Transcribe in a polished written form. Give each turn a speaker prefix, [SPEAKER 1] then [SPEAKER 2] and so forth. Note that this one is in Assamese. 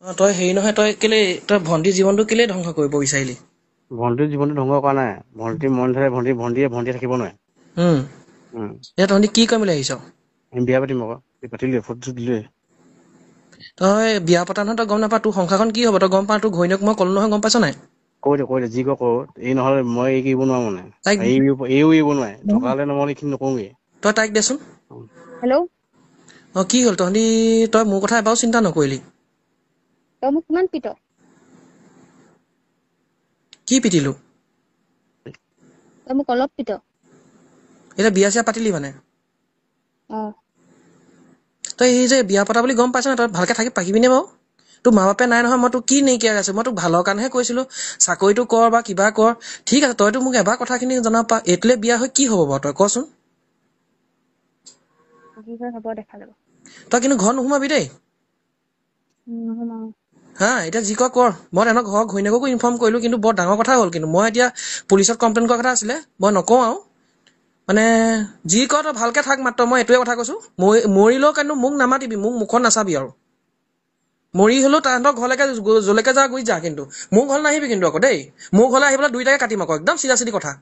[SPEAKER 1] অ তই হেৰি নহয়, তই কেলে তই ভণ্টিৰ জীৱনটো কেলে ধ্বংস কৰিব বিচাৰিলি?
[SPEAKER 2] ভণ্টিৰ জীৱনটো ধ্বংস কৰা নাই। ভণ্টি মন থাকে, ভণ্টিয়ে থাকিব নোৱাৰে।
[SPEAKER 1] এতিয়া তহঁতি কি কৰিম বুলি আহিছ?
[SPEAKER 2] আমি বিয়া পাতিম আকৌ, পাতিলোৱে, ফটো দিলোৱে।
[SPEAKER 1] তই বিয়া পতা নহয়, তই গম নাপা তোৰ সংসাৰখন কি হ'ব? তই গম পা, তোৰ ঘৈণীয়েক মই ক'লো নহয়, গম পাইছ নাই?
[SPEAKER 2] কৈ দে, কৈ দে, যি ক কৰ। এই নহ'লে মই এই এৰিব নোৱাৰো মানে।
[SPEAKER 1] তাইক
[SPEAKER 2] এইও এৰিব নোৱাৰে। ঢকালে নহ'লে এইখিনি নকৰোঁগে।
[SPEAKER 1] তই তাইক দেচোন।
[SPEAKER 3] হেল্ল'।
[SPEAKER 1] অ কি হ'ল তহঁতি? তই মোৰ কথা এবাৰো চিন্তা নকৰিলি।
[SPEAKER 3] তই মোক কিমান পিট?
[SPEAKER 1] কি পিটিলো?
[SPEAKER 3] তই মোক অলপ পিট।
[SPEAKER 1] এতিয়া বিয়া চিয়া পাতিলি মানে?
[SPEAKER 3] অ।
[SPEAKER 1] তই এই যে বিয়া পতা বুলি গম পাইছ নাই? তই ভালকে থাকি পাৰিবিনে বাৰু? তোৰ মা বাপে নাই নহয়, মই তোক কি নাইকিয়া আছে? মই তোক ভালৰ কাৰণেহে কৈছিলো, চাকৰিটো কৰ বা কিবা কৰ। ঠিক আছে, তইতো মোক এবাৰ কথাখিনি জনাব পাৰ। এইটোলে বিয়া হৈ কি হ'ব বাৰু, তই কচোন?
[SPEAKER 3] কি হয় হ'ব, দেখা যাব।
[SPEAKER 1] তই কিন্তু ঘৰ নোসোমাবি দেই।
[SPEAKER 3] নোসোমাও।
[SPEAKER 1] হা, এতিয়া যি কৰ কৰ। মই তেহেঁতৰ ঘৰৰ ঘৈণীয়েককো ইনফৰ্ম কৰিলো, কিন্তু বৰ ডাঙৰ কথা হ'ল। কিন্তু মই এতিয়া পুলিচত কমপ্লেইন কৰা কথা আছিলে, মই নকওঁ আৰু। মানে যি কৰ তই ভালকে থাক, মাত্ৰ মই এইটোৱে কথা কৈছো। মৰিলেও কিন্তু মোক নামাতিবি, মোক মুখত নাচাবি আৰু। মৰি হলেও তাহাঁতৰ ঘৰলৈকে যলৈকে যা গুচি যা, কিন্তু মোৰ ঘৰলৈ নাহিবি কিন্তু আকৌ দেই। মোৰ ঘৰলৈ আহি পেলাই দুইটাকে কাটিম আকৌ, একদম চিধা চিধি কথা।